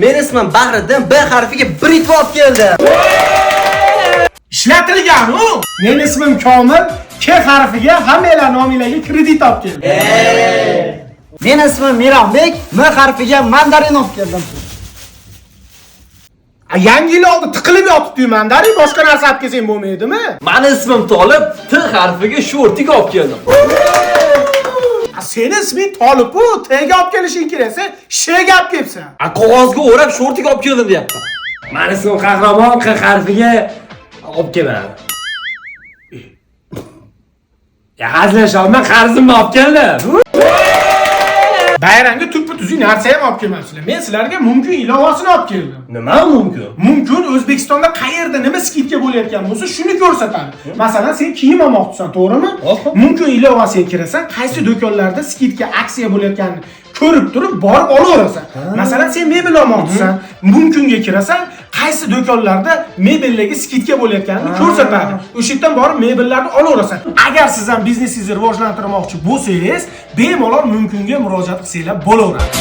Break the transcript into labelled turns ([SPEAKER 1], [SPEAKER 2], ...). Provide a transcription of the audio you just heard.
[SPEAKER 1] Meni ismim Bahriddin, B harfiga britva olib keldim.
[SPEAKER 2] Ishlatilgan u.
[SPEAKER 3] Meni ismim Komil, K harfiga hammanglar nominglarga kredit olib keldim.
[SPEAKER 4] Meni ismim Mirombek, M harfiga mandarin olib keldim.
[SPEAKER 3] A, yangi yil oldi tiqilib yotibdi mandarin, boshqa narsa olib kelsang bo'lmaydimi?
[SPEAKER 1] Mani ismim Tolib, T harfiga shortik olib keldim.
[SPEAKER 3] A, seni isming Tolib-u, T ga olib kelishing kerak, sen Sh ga olib kelibsan.
[SPEAKER 1] A, qog'ozga o'rab shortik olib keldim deyapman.
[SPEAKER 2] Mani ismim Qahramon, Q harfiga olib keladi. Ya hazillashyapman, qarzimni olib keldim.
[SPEAKER 3] Bayramga tuppa tuzuk narsa ham olib kelmabsizlar. Men sizlarga mumkin ilovasini olib keldim.
[SPEAKER 2] Nima mumkin?
[SPEAKER 3] Mumkin O'zbekistonda qayerda nima скидка bo'layotgan bo'lsa, shuni ko'rsatadi. Masalan, sen kiyim olmoqchisan, to'g'rimi? Mumkin ilovasiga kirasan, qaysi do'konlarda скидка, aksiya bo'layotganini ko'rib turib borib olaverasan. Masalan, sen mebel olmoqchisan, mumkinga kirasan, qaysi do'konlarda mebellarga скидка bo'layotganini ko'rsatadi. O'sha yerdan borib mebellarni olaverasan. Agar siz ham biznesingizni rivojlantirmoqchi bo'lsangiz, bemalol mumkinga murojaat qilsanglar bo'laveradi.